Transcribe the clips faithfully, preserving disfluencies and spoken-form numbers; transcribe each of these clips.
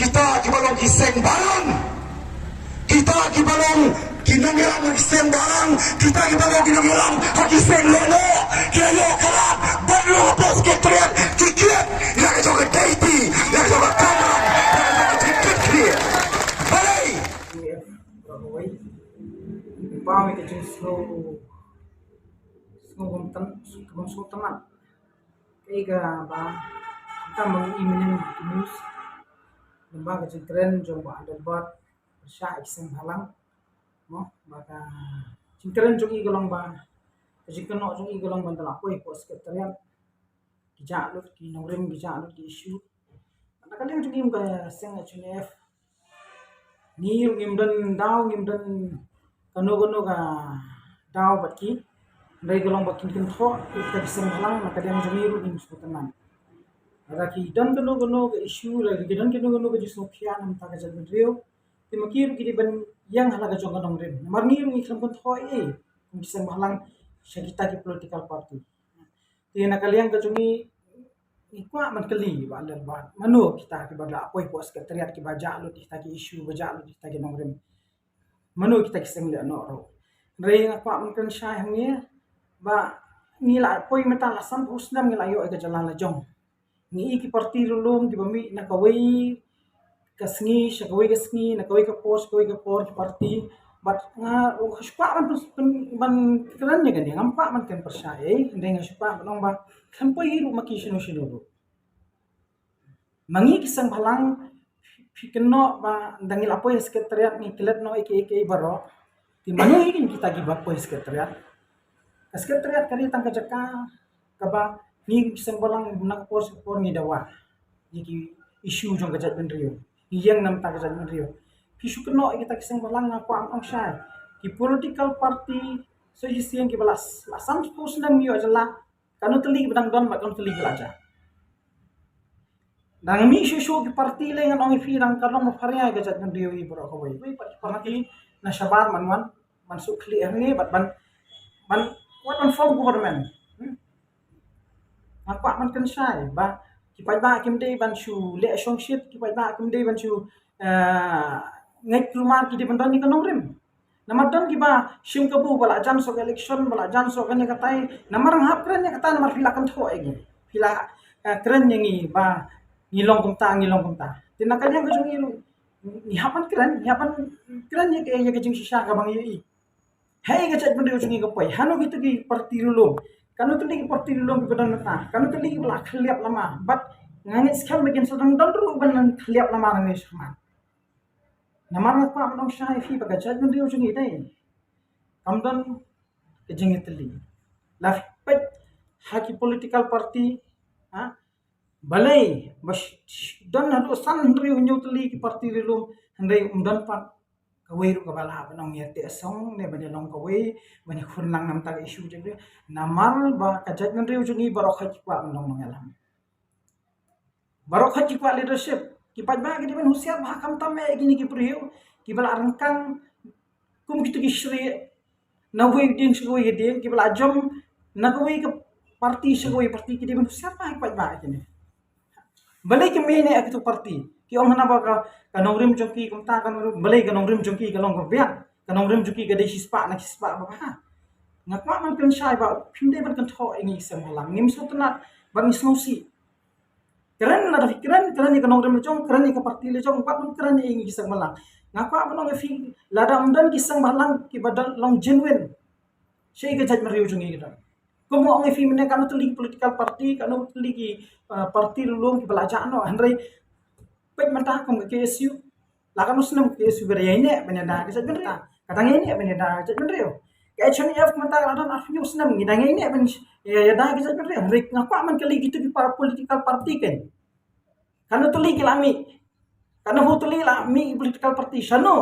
Kita kiba long ki seng balang, kita kiba long ki nongïalam ha ki seng balang, kita kiba long ki nongïalam ha ki seng lehnoh, ki la ïoh khlad bad long ha Secretariat, ki kit ïa ka jong ka deity, ïa ka jong ka kamram, ïa ka jong ka jingkit khlieh. Balei? Ba ïa ka jingsngew, sngew bym tan, bym sngewtynnat. Kaei kaba, kata ma ngi i mynnin ki news lyngba ka jingkren jong Bah Adelbert pyrshah ïa ki seng bhalang. Mo, ba ka jingkren jong i ka long ba, ka jingkynnoh jong i ka long ban da la poi hapoh Secretariat. Ki jah lut ki nongrim, ki jah lut ki issue. Na ka liang jong ngi kum ka seng H N F, ngi ruh ngim don daw, ngim don kano kano ka daw bad ki. Hynrei ka long ba kin kynthoh ïa kita ki seng bhalang, na ka liang jong ngi ruh ngim sngewtynnat. Lada ki don kano kano ka issue, lada ki don kano kano ka jingsngewkhia na ka bynta ka jaitbynriew, te ma ki ruh ki dei ban ïeng ha la ka jong ka nongrim. Namar ngi ruh ngi khlem kynthoh ei ei kum ki seng bhalang sha kita ki political party. Te na ka liang ka jong ngi, ngi kwah ban kylli Bah Adelbert, mano kita kiba la poi hapoh Secretariat kiba jah lut kita ki issue, ba jah lut kita ki nongrim? Mano kita ki seng lehnoh ruh? Hynrei nga kwah ban kren shai hangne ba ngi la poi mynta la sanphew snem ngi la ïoh ïa ka jylla la jong. Ngi i ki party riewlum kiba mih na kawei ka sngi sha kawei ka sngi, na kawei ka por sha kawei ka por, ki party. Bad nga, nga shu kwah ban, ban, ban kren ïa kane, ngam kwah ban kren pyrshah ei, hynrei nga shu kwah ban ong ba khlem poi hi ruh ma ki shano shano ruh. Ma ngi ki seng bhalang, phi kynnoh ba da ngi la poi ha Secretariat ngi klet noh ïa kiei kiei baroh. Te mano hi kita kiba poi Secretariat? Ka Secretariat ka dei tang ka jaka kaba ngi ki seng bhalang na ka por sha ka por ngi dawa ïa ki issue jong ka jaitbynriew, ngi ïeng na ka bynta ka jaitbynriew. Phi shu kynnoh ïa kita ki seng bhalang, nga kwah ban ong shai, ki political party sa shisien kiba la, la sanphew snem ïoh jylla, kano tylli kiba dang don bad kano tylli kiba la jah? Dang mih shuh shuh ki party lei, ngan ong ïa phi, dang ka long ba pharia ïa ka jaitbynriew hi baroh kawei. Wei pat ki party na shabar man wan, ban shu khlieh hangne bad ban, ban, wat ban form government. Hmm? Nga kwah ban kren shai ba ki paidbah kim dei ban shu leh shongshit, ki paidbah kim dei ban shu, eh, ngeit kulmar, ki dei ban don ïa ka nongrim. Namar don kiba shim kabu ba la jan soh ka election, ba la jan soh kane katai. Namar nga hap kren ïa kata namar phi la kynthoh ïa ngi, phi la, eh, kren ïa ngi ba ngi long kumta, ngi long kumta. Te na ka liang ka jong ngi ruh ngi hap ban kren, ngi hap ban kren ïa ka, ïa ka jingshisha kaba ngi ïohi. Haei ka jaitbynriew jong ngi ka poi? Hano kito ki party riewlum? Kano tylli ki party riewlum kiba don mynta? Kano tylli kiba la khylliap lama? Bad nga ngeit skhem ba kin sa dang don ruh ban khylliap lama nangne shakhmat. Namar nga kwah ban ong shai ïa phi ba ka jaitbynriew jong ngi dei, kam don ka jingïatylli. La phi peit ha ki political party, ha, balei ba sh-, sh-, don haduh san hynriew hynñiew tylli ki party riewlum, hynrei ym don pat kawei ruh kaba lah ban ong ïa teh song ne ban ïa long kawei ban ïa khun lang na ka bynta ka issue jong ngi. Namar ba ka jaitbynriew jong ngi baroh khoit ki kwah ban long nongïalam. Baroh khoit ki kwah leadership. Ki paidbah ki dei ban husiar bha, khamtam eh kine ki briew kiba la ryngkang kum kito ki shrieh na kawei ka dieng sha kawei ka dieng, kiba la jump na kawei ka party sha kawei ka party, ki dei ban husiar bha ki paidbah kine. Balei ki mih ne ïa kito ki party? Ki ong hana ba ka, ka nongrim jong ki kumta, ka nongrim, balei ka nongrim jong ki ka long kaba biang? Ka nongrim jong ki ka dei shispah na shispah ba bha. Nga kwah ban kren shai ba phim dei ban kynthoh ïa ngi ki seng bhalang. Ngim sngewtynnat bad ngi sngewsih. Kren lada phi kren, kren ïa ka nongrim la jong, kren ïa ka party la jong, bad ym kren ïa ngi ki seng bhalang. Nga kwah ban ong ïa phi, lada ym don ki seng bhalang kiba don long genuine, shaei ka jaitbynriew jong ngi ka don? Kum ong ïa phi mynne, kano tylli ki political party, kano tylli ki, uh, party riewlum kiba la jah noh, hynrei peit mynta kum ka K S U. La katno snem ka K S U ka dang ïaineh ban ïada ka jaitbynriew? Ka dang ïaineh ban ïada ka jaitbynriew. Ka H N F mynta ka la don arphew snem, ngi dang ïaineh ban ïada ka jaitbynriew. Hynrei nga kwah ban kylli kito ki para political party kan, kano tylli ki la mih? Kano hynñiew tylli la mih political party? Shano?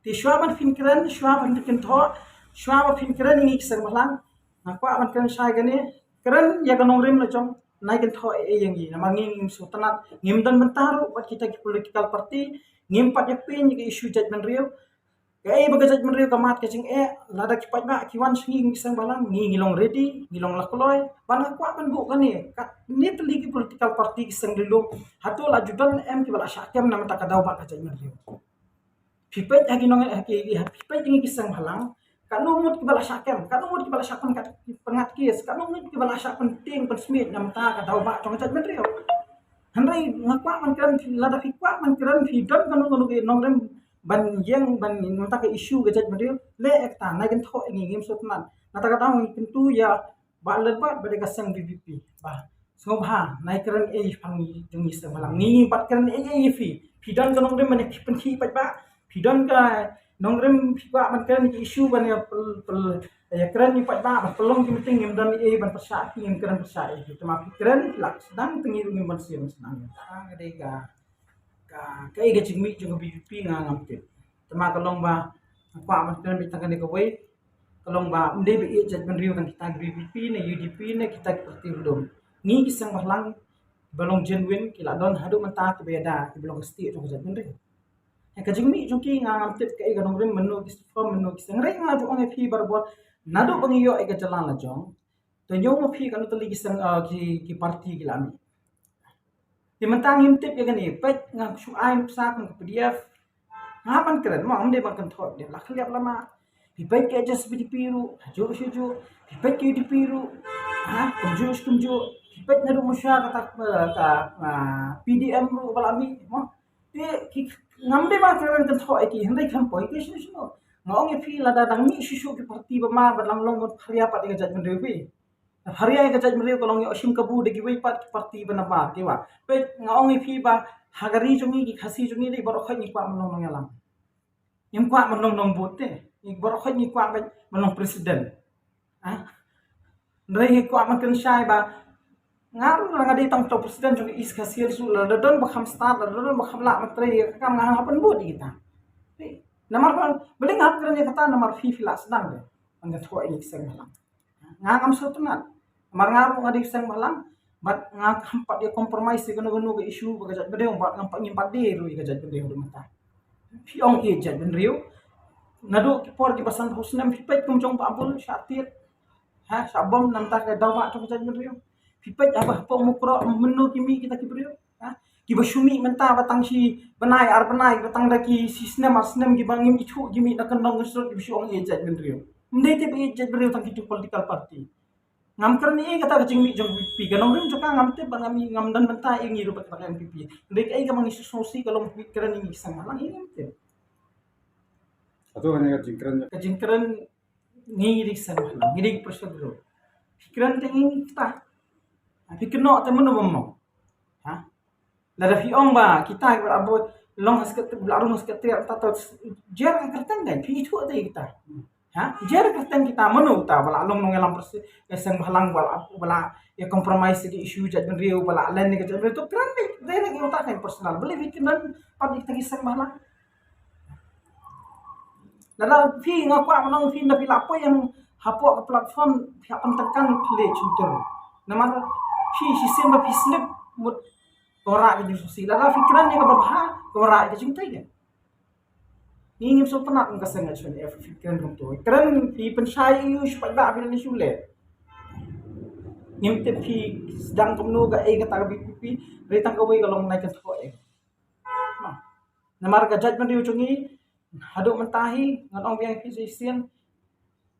Te shuwa ban phin kren, shuwa ban phin kynthoh, shuwa ban phin kren ïa ngi ki seng bhalang, nga kwah ban kren shai kane, kren ïa ka nongrim la jong, nai kynthoh ei ei ïa ngi, namar ngi ngim sngewtynnat, ngim don bynta ruh bad kita ki political party, ngim pat ïa pyn ïa ka issue jaitbynriew. Kaei ba ka jaitbynriew ka mad ka jingeh, lada ki paidbah ki wan sha ngi ki seng bhalang, ngi ngi long ready, ngi long la kloi. Ban nga kwah ban buh kane, kat Ni tylli ki political party ki seng lylli, hato la ju don em kiba la shah kem na ka bynta ka daw ba ka jaitbynriew? Phi peit ha ki nong, ha ki, ha phi peit ha ki seng bhalang, katno ngut kiba la shah kem, katno ngut kiba la shah pyngat, pyngat kes, katno ngut kiba la shah pyntieng pynsmiej na ka bynta ka daw ba jong ka jaitbynriew. Hynrei nga kwah ban kren, lada phi kwah ban kren, phi don kano kano ka nongrim ban ïeng ban na ka bynta ka issue ka jaitbynriew, leh ïa kata, nai kynthoh ïa ngi, ngim sngewtynnat. Na kata ka daw ngi kyntu ïa Bah Lalbad bad ïa ka seng VPP. Bah, sngewbha, nai kren ei pang jong ngi seng bhalang. Ngi ngim pat kren ei ei ïa phi. Phi don ka nongrim ban ïa pynkhih paidbah, phi don ka nongrim phi kwah ban kren ïa ka issue ban ïa pyn, pyn, ïa kren ïa paidbah, ban pynlong ki meeting, ngim don ei ei ban pyrshah, ngim kren pyrshah ei ei. Te ma phi kren, phi lah sdang, te ngi ruh ngim ban sdang. Ka dei ka, ka, kaei ka jingmih jong ka VPP nga ngam tip. Te ma ka long ba nga kwah ban kren beit tang kane kawei, ka long ba ym dei ba ïeit jaitbynriew tang kita ki VPP ne UDP ne kita ki party lum. Ngi ki seng bhalang ba long genuine ki la don haduh mynta kiba ïada kiba long ka stieh jong ka jaitbynriew. Ka jingmih jong ki nga ngam tip kaei ka nongrim, mynno ki seng, mynno ki seng. Hynrei nga ju ong ïa phi barabor, naduh ba ngi ïoh ïa ka jylla la jong, to ñiew ma phi kano tylli ki seng, ah, ki, ki party ki la mih. Te mynta ngim tip ïa kane, peit nga shu ai nuksa kum ka PDF. Nga ban kren mo, ngam dei ban kynthoh, dei la khliap lama. Phi peit ka HSPDP ruh, ha juh shu juh. Phi peit ka UDP ruh, ha, kumjuh shu kumjuh. Phi peit naduh mynshwa kata, eh, ka, ah, PDM ruh ba la mih mo. Te ki, ngam dei ban kren kynthoh ïa ki, hynrei khlem poi ki shano shano. Nga ong ïa phi lada dang mih shuh shuh ki party ba mar bad lam long ban pharia pat ïa ka jaitbynriew phi. Pharia ïa ka jaitbynriew ka long ïoh shim kabu da kiwei pat ki party ba nabar kiwa. Peit nga ong ïa phi ba ha ka ri jong ngi ki Khasi jong ngi dei baroh khoit ngi kwah ban long nongïalam. Ngim kwah ban long nongbud te. Ngi baroh khoit ngi kwah ban long president. Ha? Hynrei ngi kwah ban kren shai ba nga ruh nga dei tang uto u president jong ka East Khasi Hills ruh, lada don ba kham stad, lada don ba kham lah ban trei ïa ka kam, nga hap ban bud ïa kita. Namar ba balei nga hap kren ïa kata, namar phi phi lah sdang de ban kynthoh ïa ngi ki seng bhalang. Nga ngam sngewtynnat. Namar nga ruh nga dei seng bhalang bad nga ngam pat ïa compromise ïa kano kano ka issue ba ka jaitbynriew, bad ngam pat, ngim pat die ruh ïa ka jaitbynriew ruh mynta. Phi ong ïeit jaitbynriew. Naduh ki por kiba sanphew snem phi peit kum jong Bah Bul shah tied, ha, shah bom na ka bynta ka daw ba jong ka jaitbynriew. Phi peit haba hapoh Mukroh mynno ki mih kita ki briew. Ha? Kiba shu mih mynta ba tang shi bnai ar bnai, ba tang da ki shi snem ar snem kiba ngim ithuh ki mih na kyndong kynshrut, kiba shu ong ïeit jaitbynriew. Ym dei te ba ïeit jaitbynriew tang kitu political party. Ngam kren ïa kata ka jingmih jong VPP, ka nongrim jong ka ngam tip ba ngam, ngam don bynta ïa ngi ruh bad kata ka NPP. Ym dei kaei kaba ngi sngewsih ka long ba kren ïa ngi ki seng bhalang, ïa ngam tip. Atu hanya ka jingkren. Ka jingkren ngi dei ki seng bhalang, ngi dei ki pressure group. Phi kren te ngi kata. Phi kynnoh te mano ba mo. Ha? Lada phi ong ba kita ba la bud long ha secretary, ba la rung ha secretary, ta to jer ka kyrteng kan, phi ithuh te kita. Ha? Jer ka kyrteng kita, mano kita ba la long nongïalam pyrsi, ka seng bhalang ba la, ba la ïa compromise ïa ka issue jaitbynriew, ba la len ïa ka jaitbynriew, to kren beit, dei na ki uta kan personal. Balei phi kren pat ïa kita ki seng bhalang? Lada phi, nga kwah ban ong phi, lada phi la poi ïa hapoh ka platform phi hap ban tyngkang phi leh shyntur. Namar phi shisien ba phi slip mut ka wanrah ka jingsngewsih. Lada phi kren ïa kaba bha ka wanrah ka jingtei ka. Ngi ngim sngewtynnat kum ka seng HYNF phi kren kumto. Kren phi pynshai ïa u shu paidbah phi lane shu leh. Ngim tip phi sdang kumno kaei kata ka VPP, hynrei tang kawei ka long nai kynthoh ïa. Namar ka jaitbynriew jong ngi haduh mynta hi ngan ong biang ïa phi shisien,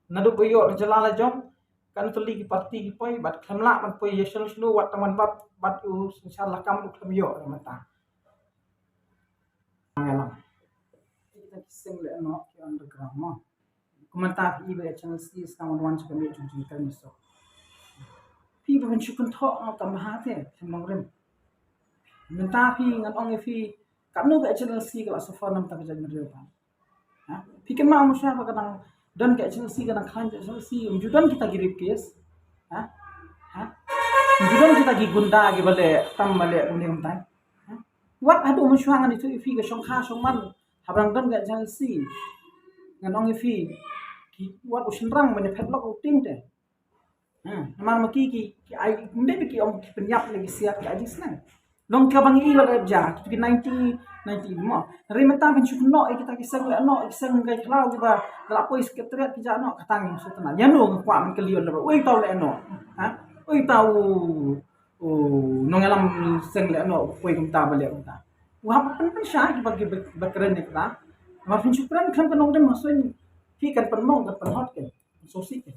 naduh ba ïoh ka jylla la jong, kano tylli ki party ki poi, bad khlem lah ban poi ïa shano shano, wat tang ban bat bad u synshar lakam ruh khlem ïoh ïa mynta. Ngi lam kita ki seng lehnoh ki underground mo. Kumta phi i ba HNLC sdang wan wan sha ka miej jong jingkren ïasuk. Phi ba phin shu kynthoh nga kam bha te, phin nongrim. Mynta phi, ngan ong ïa phi, katno ka HNLC ka la suffer na ka bynta ka jaitbynriew ba. Ha? Phi kynmaw mo sha ba ka dang don ka HNLC, ka dang khlaiñ ka HNLC, ym ju don kita ki rape case. Ha? Ha? Ym ju don kita ki gunda kiba leh tam ba leh kumne kumtai. Ha? Wat haduh mynshuwa ngan ïathuh ïa phi ka shongkha shongman haba dang don ka HNLC. Ngan ong ïa phi, ki, wat u shynrang ban ïa padlock u tieng te. Ha, namar ma ki, ki, ki ai, ym dei ba ki ong ki pynïap ne ki siat, ki ai jingsneng. Long kaba ngi i la rep ja, ki tu ki ninety, ninety mo. Hynrei mynta phin shu kynnoh ïa kita ki seng lehnoh, ki seng kai khlaw kiba la poi secretariat ki jah noh, kata ngim sngewtynnat. Ïa no nga kwah ban kylli ïa u lehnoh. Oi, uta u lehnoh. Ha? Oi, uta u, u Nongïalam seng leh noh, u poi kumta ba leh kumta. U hap pynpynshai kiba, kiba kren ïa kata. Namar phin shu kren khlem ka nongrim ha suiñ, phi kan pynmong, kan pynhot, kan sngewsih, kan.